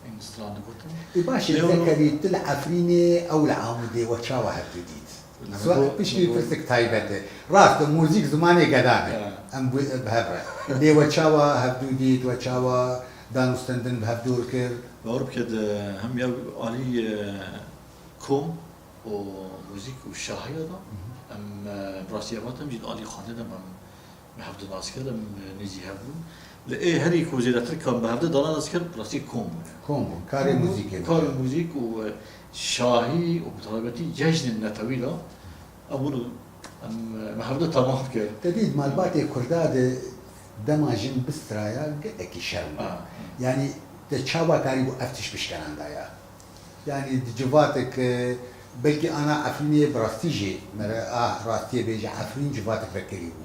in stran digotin. Ê, baş e, Lê Zekerî, tu li Efrînê, ew li Amûdê, we çawa hevdû dît? Piştî pirsik taybet e. Rast e, muzîk zimanê gedan e. Em bi, bi hev re. Lê we çawa hevdû dît, we çawa danûstendin bi hev dûr kir? Bawer bike, di hem ya alî, e, kom û muzîk û şahiya de, em, e, bi rastî hevat em jî di alî xwendê de em Bi hev di nas kirin, nêzî hev bûn. Li ê herî ku zêdetir kan bi hev di dana nas kir, rastî kom bûn. Kom bûn, karê muzîkê bûn. Karê muzîk û, e, şahî û bi taybetî cejnên netewî de, em bûn, em, em hev di temam kir. Te dît malbatê Kurda de dema jin bistraya gelekî şerm bû. Ha. Yanî te çawa karîbû ev tişt bişkenandaya? Yanî di civatek, e, belkî ana Efrînê bi rastî jî, mere, ah, rastiyê bêje, Efrîn civatek vekerî bû.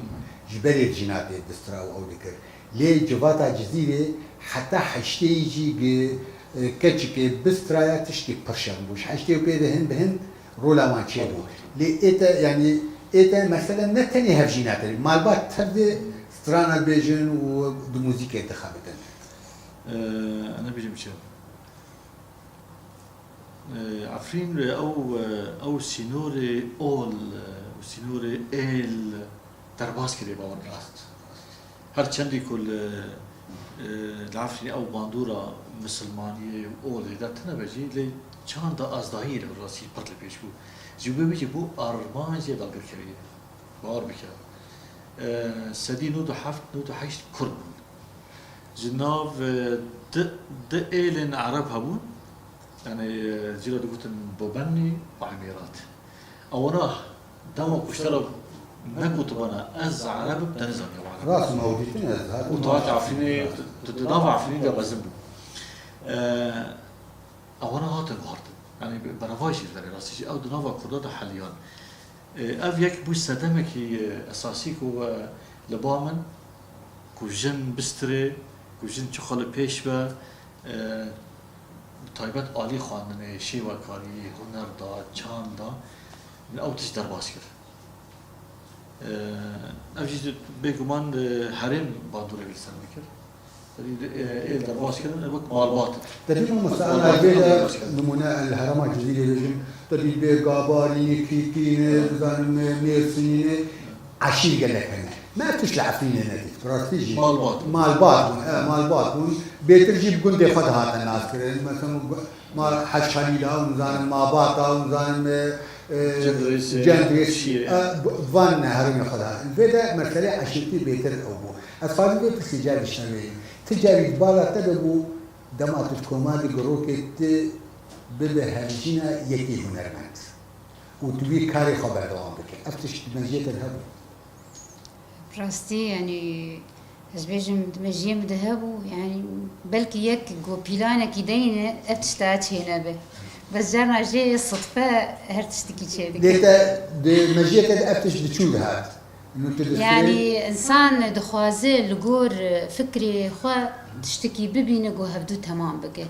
Ji berê jinatê distra û ew dikir. Lê civata Cizîrê heta heştê jî gi, e, keçikê bistraya tiştê pir şerm bû. Ji heştê û pê de hin bi hin rola wan çêbû. Lê ê te, yanî ê te mesele ne tenê hevjîna te, malbat tev de strana dibêjin û di muzîkê dixebitin. Ee, ne bêjim çi? Efrîn ew, ew sînorê ol, ew sînorê êl derbas kirê, bawer bike. Her çendî ku li, li Efrînê ew bandora misilmaniyê û olê de tune be jî, lê çanda azdahiyê li rastî pir li pêş bû. Ji bo vê jî bû armancê dagirkeriyê. Bawer bike. E, sedî nod û heft, nod û heşt Kurd bûn. Ji nav, e, di, di êlên Ereb hebûn. Yani, e, cî re digotin Bobennî û Emêrat. Ewana dema kuştera me gotibana, ez Ereb im, te nizaniye wan. Rast, me ew dîtin ez hatim. Û tu hat Efrînê, tu, tu di nava Efrînê de mezin bû. E, Ewana hatin guhartin. Yani, berevajî li derê rastî jî ew di nava Kurda de heliyan. E, ev yek bû sedemekî, e, esasî ku, e, li ba min, ku jin bistirê, ku jin çiqa li pêş be, e, bi taybet alî xwendinê, şêwekarî, huner da, çand da, min ew tişt derbas kir. E, ev jî bêguman, e, herêm bandorek li ser dikir. Te dî, e, ê derbas kirin, e, wek malbat. Te dî mamoste, ana vê de nimûne li herêma Cizîrê bêjin, te dî bê Gabarî, Kîkî ne, dizanim, e, Mêrsînî ne, eşîr gelek hene. Me tişt li Efrînê nedît, bi rastî jî. Malbat. Malbat bûn, e, malbat bûn. Bêtir jî bi gundê xwe dihatin naskirin. Mesela, Ma Hec Xelîla, hûn zanin, Mabata, hûn zanin, e, e, Cendrêsê, Cendrês, Şîrê. E, van herêmê xwe de hatin. Vê de meselê eşîretî bêtir ew bû. Ez xwazim vê pirsê carî bişnevê. Ti carî di bala te de bû, dema tu di koma de girokê tu bibe hevjîna yekê hunermend. û tu wî karê xwe berdewam bike. Ev tişt di mejiyê te de hebû? Rastî, yanî, ez bêjim, di mejiyê min de hebû, yanî, belkî yek ku planekî deyne, ev tişta çênebe. Bes carna jê sidfe her tiştekî çêdike. Lê te di mejiyê te de ev tişt diçû dihat? Yanî, insan dixwaze li gor fikrê xwe tiştekî bibîne ku hevdû temam bike.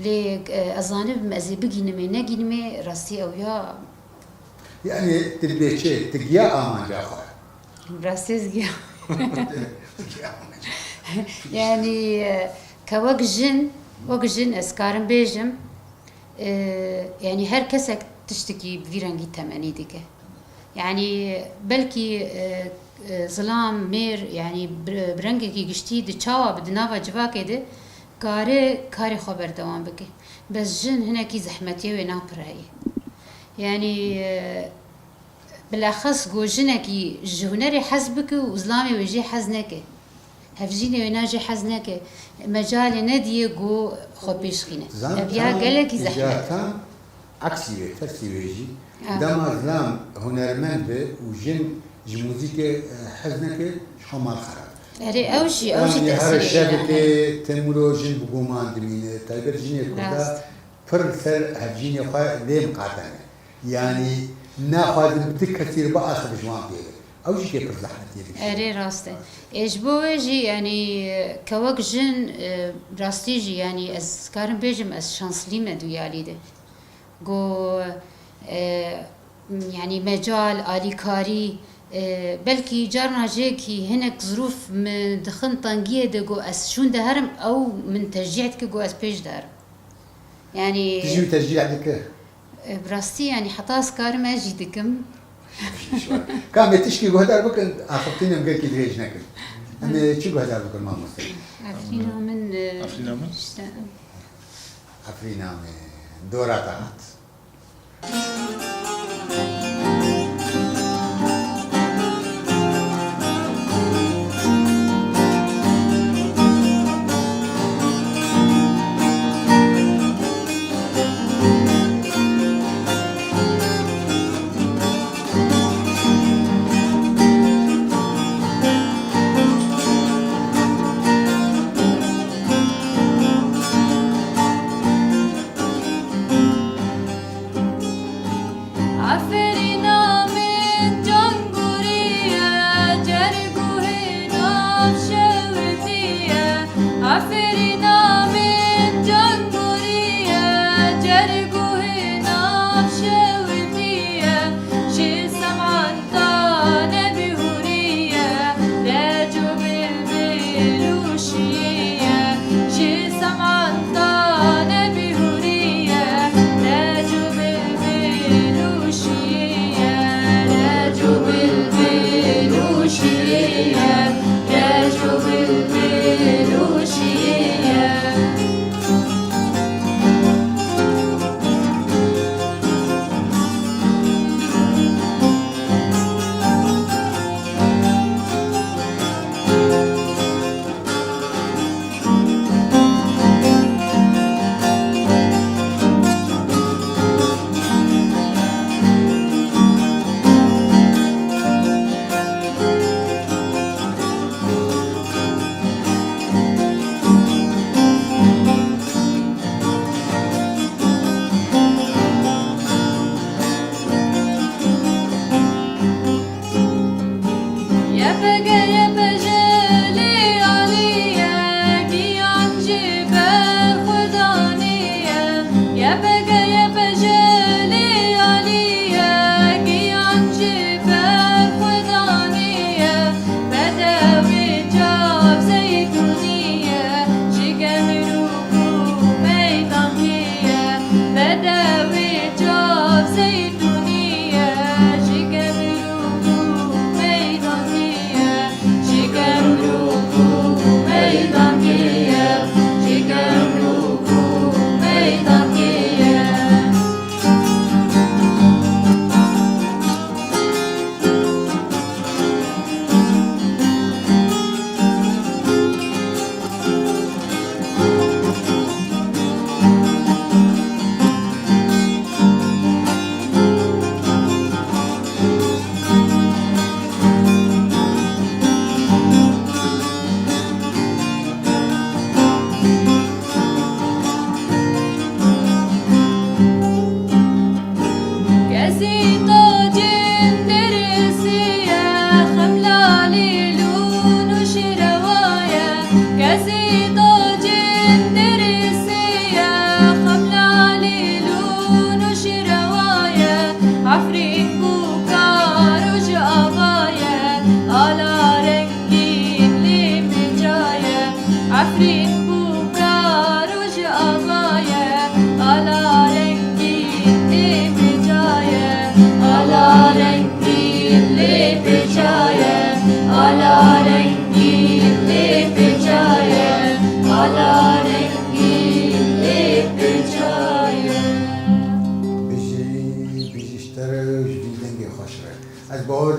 Lê, e, ez zanibim, ez ê bigînimê, negînimê, rastî ew ya. Yanî, tu dibê çi? Tu giya amanca xwe? Rastî ez giya. Tu giya amanca. Yanî, e, ke wek jin, wek jin ez karim bêjim, e, yanî her kesek tiştekî bi vî rengî temenî dike. Yanî belkî, e, e, zilam, mêr, yanî bi, bi rengekî giştî di çawa bi di nava civakê de kare karê xwe berdewam bike. Bes jin hinekî zehmetiyê wê napireyê. Yanî, e, bilexes ku jinekî ji hunerê hez bike û zilamê wê jê hez neke. Hevjînê wêna jê hez neke, mecalê nediyê ku xwe pêş xîne. Ev ya gelekî zehmet e. Zaten aksî wê, tersî wê jî. Ah. Dema zilam hunermend be û jin ji muzîkê, e, hez neke, ji xwe mal xerab. Erê, ew jî, ew jî tesîrê wê ye. Yanî her şevekê tim wilo jin bi guman dimîne. Taybet jinê Kurda pir ser hevjînê xwe lê miqate ne. Yanî naxwazin bi ti kesî re biaxive ji wan pê re. Ew jî kê pir zehmetiyê dikişîne. Erê, rast e. Ê, ji bo wê jî, yanî, kewek jin, e, rastî jî, yanî, ez karim bêjim, ez şanslî me duyalî de. Go, e, yanî, mecal, alîkarî, e, belkî carna jêkî hinek zirûf min dixin tengiyê de, go ez şûn de herim, ew min teşcîh dike, go ez pêş de herim. Yanî, tu jî wî teşcîh dike? E, bi rastî, yanî, heta ez karim ez jî dikim. Ka em ê tişkî guhdar bikin, axiftinê em gelkî dirêj nekin. Em ê çi guhdar bikin, mamoste? Efrîna min, e, Efrîna min? Işte. Efrîna min, dora te hat.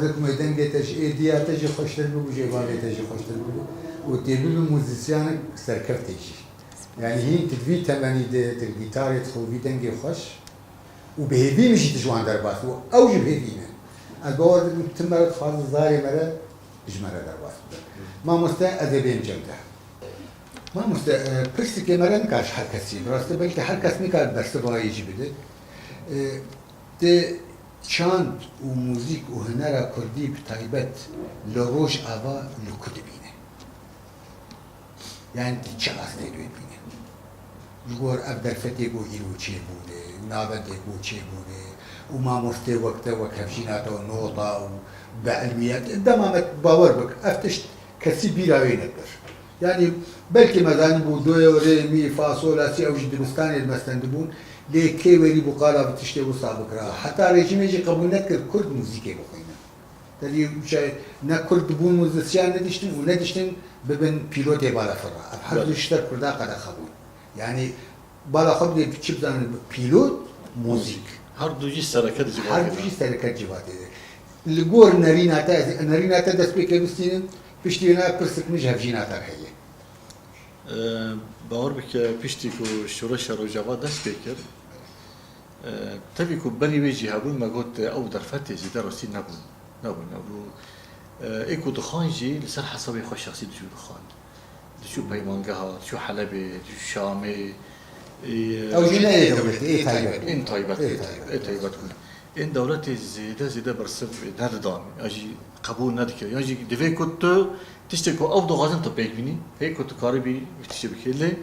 Hikmê dengê te ji êdiya te jî xweştir bû, ji êvarê te jî xweştir bû. Û tê bibî muzîsyanek serkeftê jî. Yani hîn tu di vî temenî de, tu gîtarê dixwe vî dengê xweş û bi hêvî min jî tu ji wan derbas bû. Ew jî bi hêvî ne. Ez bawer dikim tu me re dixwazî zarê me re ji me re derbas bibe. Mamoste ez ê bêm cem te. Mamoste, e, pirsîkê me re nikar ji her kesî. Bi rastî belkî her kes nikar bersiva wê jî bide. E, Di çand û muzîk û hunera kurdî bi taybet li Rojava li ku dibîne? Yani di çi astê dibîne? Ji gor ev derfetê ku îro çêbûne, navendê ku çêbûne û mamostê wek te, wek hevjîna te û nota û bi ilmiyet, dema me bawer bik, ev tişt kesî bîra wê nekir. Yani belkî me zanîbû do, rê, mî, fa, sol, la, sî, ew jî dibistanê dimestendibûn, lê kê werî bû qala vî tiştê wisa bikira. Heta rejîmê jî qebûl nedikir kurd muzîkê bixwînin. Tevî şey, ne kurd dibûn muzîsyen nediştin û nediştin bibin pîlotê balafira. Ev her du Belê. ji ser kurda qedexe bûn. Yani bala xwe bidê çi bizanin pîlot, muzîk. Her du jî sereke di Her civatê du de. jî sereke civatê de. Li gor nerîna te, ez ê nerîna te dest pê kê bistînim, piştî wê ne pirsik min ji hevjîna te heye. Ee, Bawer bike piştî ku şoreşa Rojava dest pê kir, ee, tevî ku berî wê jî hebûn me got, ew derfetê zêde rastî nebûn. Nebûn, nebûn. Ee, ê ku dixan jî li ser hesabê xwe şexsî diçû dixan. Diçû peymangeha, diçû Helebê, diçû Şamê. Ê, Ew jî ne ê dewletê, ê taybet. Ên taybet, Ê ê taybet. taybet, ê taybet bûn. Ên dewletê zêde, zêde bersiv nedidan. Ya jî qebûl nedikir. Ya jî divê ku tu tiştê ku ew dixwazin tu pêk bînî, pêk ku tu karibî tiştê bikî. Lê, e,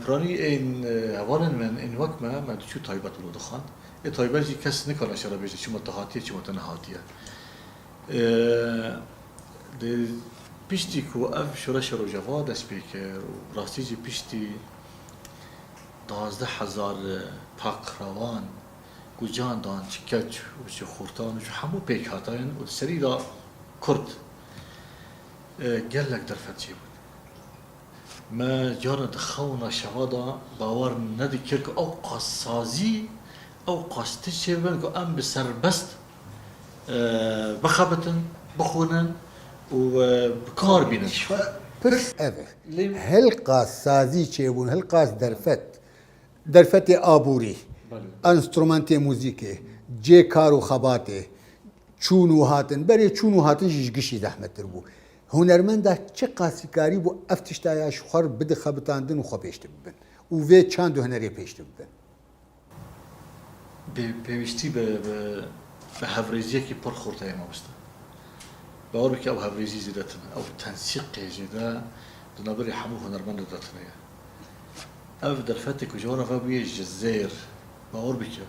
piranî ên, e, hevalên min, ên wek me, me diçû taybet wilo dixan. Ê taybet jî kes nikare şere bêje, çima tu hatiye, çima tu nehatiye. Ee, di piştî ku ev şoreşa Rojava dest pê kir û rastî jî piştî duwazdeh hezar paqrewan ku can dan ji keç û ji xortan û ji hemû pêkhatiyan û di serî de kurd, e, gelek derfet çêbûn. Me cara di xewna şeva de bawer nedikir ku ew qas sazî, ew qas tişt çêbin ku em bi serbest, e, bixebitin, bixwînin û, e, bi kar bînin. Pirs ev e. Lê Hilqas sazî çêbûn, hilqas derfet, derfetê aborî, Belê. enstrumentê muzîkê, cê kar û xebatê, çûn û hatin. Berê çûn û hatin jî ji gişî zehmettir bû. Hunermenda çi qasî karîbû ev tişta ya ji xwe re bidixebitandin û xwe pêş dibibin û vê çand û hunerê pêş dibibin. Pê-, pêwîstî bi, bi, bi hevrêziyekî pir xurt heye mamoste. Bawer bike ew hevrêzî zêde tune. Ew tensîqê zêde di navberê hemû hunermendê de tune ye. Ev derfetê ku ji wan re vebûye ji zêr, bawer bike,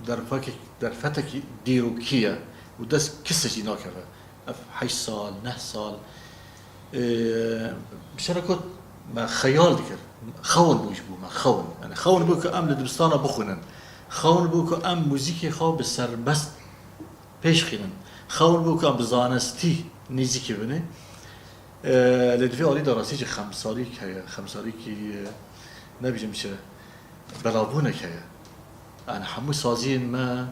derfekek-, derfetekî dîrokî ye û dest kise jî nakeve. Ev heşt sal, neh sal, ê, bi şerek got me xeyal dikir. Xewn bû ji bo me, xewn. Yani xewn bû ku em li dibistana bixwînin. Xewn bû ku em muzîkê xwe bi serbest pêş xînin. Xewn bû ku em bi zanistî nêzîkî bine. E, lê di vê alî de rastî jî xemsalîk heye. Xemsalîkî, e, nebêjim çi, belavbûnek heye. Yani hemû saziyên me,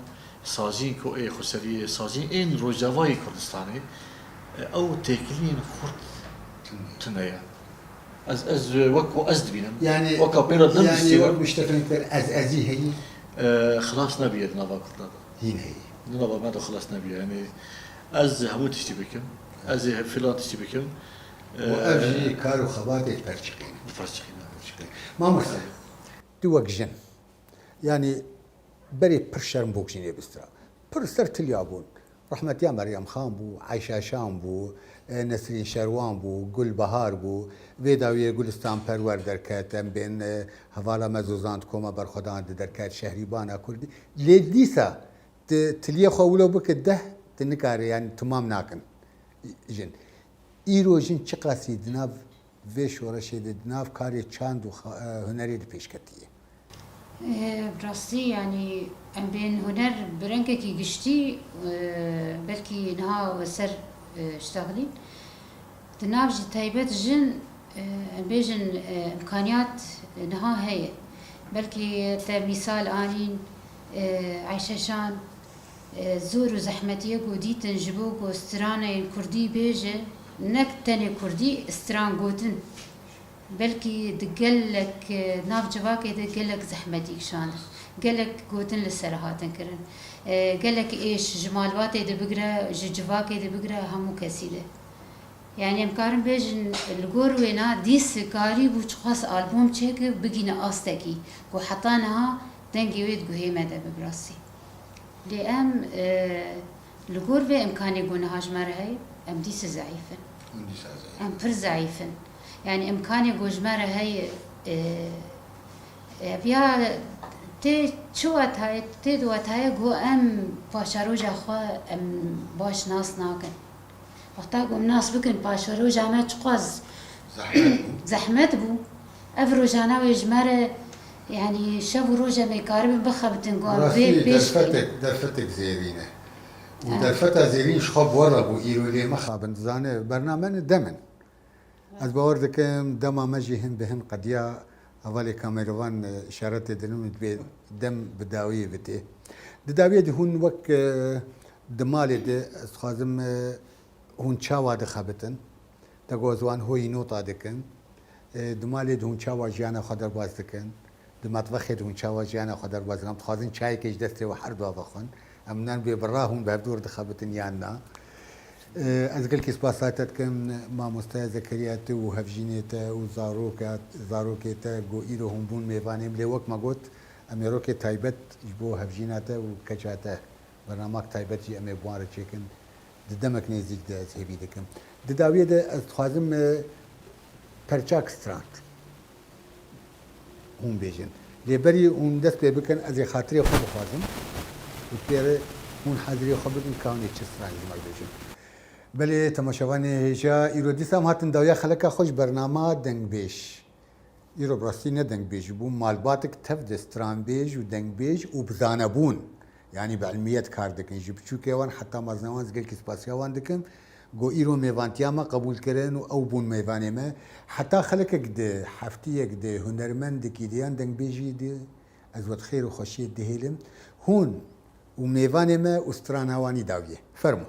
saziyên ku ê xweseriyê, saziyên ên Rojavayê Kurdistanê, e, ew têkiliyên xurt tune ye. Ez, ez, wek ku ez dibînim. Yani, Weka pê re din yani distînim. Wek min ji te fêm kir, ez, ezî heyî? E, xilas nebiye di nava Kurda de. Hîn heyî. Di nava me de xilas nebiye. Yani ez hemû tiştî bikim. Ez ê filan tiştî bikim. Û ev jî kar û xebatê diperçiqîne. Diperçiqîne. Mamoste, tu wek jin, yani berê pir şerm bû ku jî nêbistira. Pir ser tiliya bûn. Rehmetiya Meryem Xan bû, Eyşe Şan bû, e, Nesrîn Şerwan bû, Gulbahar bû. Vê dawiyê Gulistan Perwer derket, em bên, e, hevala me Zozan Dikoma berxwedan di derket, Şehrîbana Kurdî. Lê dîsa tu tiliyê xwe wilo bike deh, tu nikare, yani timam nakin jin. Îro jin çiqasî di nav vê şoreşê de, di nav karê çand û xa-, e, hunerê de pêşketiye? E, bi rastî, yani em bên huner bi rengekî giştî, e, belkî niha we ser, e, ştaxilîn. Di nav jî taybet jin, e, em bêjin, e, imkaniyat niha heye. Belkî te mîsal anîn, e, Eyşe Şan, E, zor û zehmetiyê ku dîtin ji bo ku stranên kurdî bêje, nek tenê kurdî stran gotin, belkî di gelek, e, nav civakê de gelek zehmetî kişandin, gelek gotin li ser hatin kirin. E, gelek êş ji malbatê de bigire, ji civakê de bigire, hemû kesî de. Yanî em karin bêjin, li gor wêna dîs karîbû çiqas albûm çêke bigîne astekî ku heta niha dengê wê di guhê me de be bi rastî. Lê em, e, li gor vê imkanê ku niha ji me re heye, em dîsa zeîf in. Hûn dîsa zeîf. Em pir zeîf in. Yanî imkanê ku ji me re heye, e, e, ya tê çi wetayê, tê di wetayê ku em paşeroja xwe em baş nas nakin. Wexta ku em nas bikin, paşeroja me çiqas Zehmet bû. Zehmet bû. Ev rojana wê ji me re, yanî şev û roj em ê karibin bixebitin, ku em vê Rastî pêş derfetek, derfetek zêrîn e. Û Evet. derfeta zêrîn ji xwe bi we re bû, îro lê mixabin, dizane, bername ne dem in. Ez bawer dikim, dema me jî hin bi hin qediya, hevalê kamervan, e, îşaretê dinim, dibê dem bi dawiyê bitê. Di dawiyê de hûn wek, e, di malê de, ez dixwazim, e, hûn çawa dixebitin? Te got, ez wan hoyî nota dikin. E, di malê de hûn çawa jiyana xwe derbas dikin? Di metbexê de hûn çawa jiyana xwe derbas dikin? Em dixwazin çayekê ji destê we her dua vexwin. Em nan bê bi ra hûn bi hevdû re dixebitin yan na? E, ez gelkî spasa te dikim, mamosteya Zekeriya te û hevjînê te û zaroka, zarokê te ku îro hûn bûn mêvanê min. Lê wek me got, em ê rokê taybet ji bo hevjîna te û keça te, bernamak taybet jî em ê bi wan re çêkin. Di demek nêzîk de ez hêvî dikim. Di dawiyê de ez dixwazim, e, perçak strand hûn bêjin. Lê berî hûn dest pê bikin, ez ê xatirê xwe bixwazim û pê re hûn hazirê xwe bikin ka hûn ê çi strandî ji me re bêjin. Belê, temaşevanê hêja, îro dîsa em hatin dawiya xeleka xwe ji bernama Dengbêj. Îro bi rastî ne dengbêj bû, malbatek tev de stranbêj û dengbêj û bi zanebûn, yanî bi ilmiyet kar dikin. Ji biçûkê wan heta mezina wan ez gelkî spasiya wan dikim. Go îro mêvantiya me qebûl kirin û ew bûn mêvanê me. Heta xelekek di heftiyek di hunermendekî di yan dengbêjî di ez we di xêr û xweşiyê dihêlim. Hûn û mêvanê me û strana wanî dawiyê. Fermo.